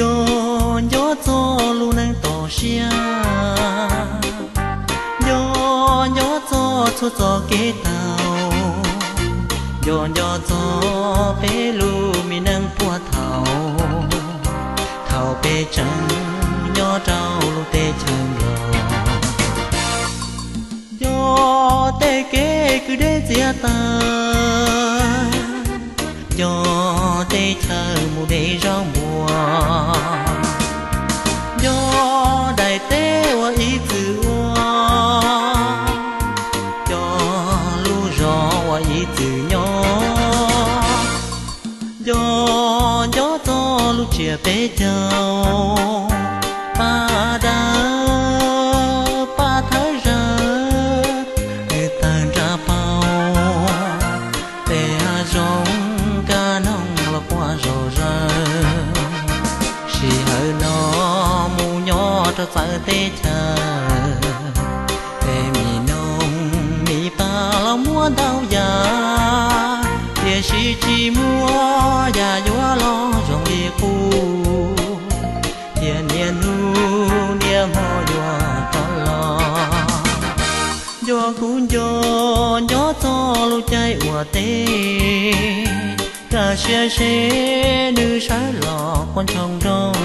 Nco nco txog lub neej toj siab, nco nco txog txhua txoj kev tau, nco nco txog peb lub me neej puag thaum, thaum peb tseem nyob rau lub teb chaws Nplog. Nco tej kev kwv deb txiav taws, nco tej chaw mus de zaub npua, nco daim teb uas ib txwm ua, nco lub zos uas ib txwm nyob, nco nco txog lub tsiaj peb caug, paj dawb paj thawv zawg, nws tawg nra paug, tej hav zoov kab noog los quaj zom zaws. Sij hawm no mus nyob rau txawv teb chaws, tej mi noog mi paj los muab ntau yam, tiam sis tsis muaj yam yuav los zoo li qub, thiab niaj hnub niaj hmo yuav rov los. Nco kuv nco, nco txog lub caij ua teb, kaj siab seb nws sawv los quaj ntshoo nroog.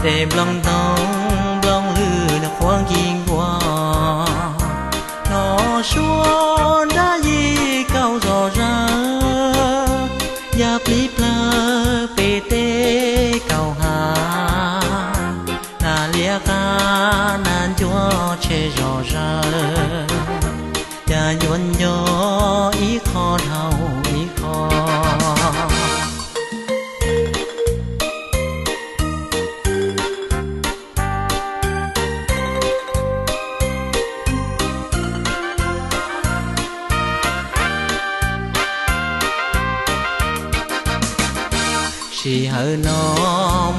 Tej nplooj ntoo nplooj lwg nws qhuav nkig nkuas, hno suab nrab yig kaus zom zaws, yaj plig plawg pem teb kaus hav, nas liab qab nas ncuav tshem zom zaws, cas yuav nco ib qho dhau ib qho. Sij hawm no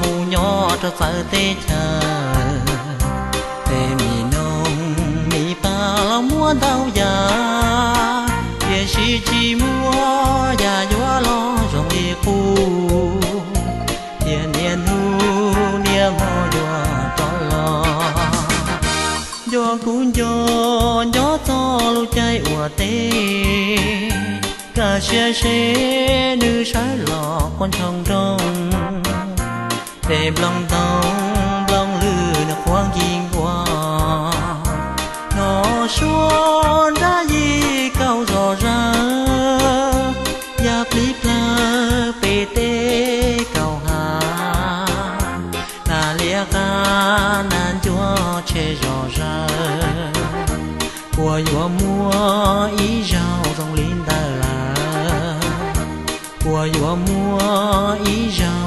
mus nyob rau txawv teb chaws, tej mi noog mi paj los muab ntau yam, tiam sis tsis muaj yam yuav los zoo li qub, thiab niaj hnub niaj hmo yuav rov los. Nco kuv nco, nco txog lub caij ua teb, kaj siab seb nws sawv los quaj ntshoo nroog. Tej nplooj ntoo nplooj lwg nws qhuav nkig nkuas, hno suab nrab yig kaus zom zaws, yaj plig plawg pem teb kaus hav, nas liab qab nas ncuav tshem zom zaws. Puas yuav muaj ib zaug zoo li ntawd lawm? Puas yuav muaj ib zaug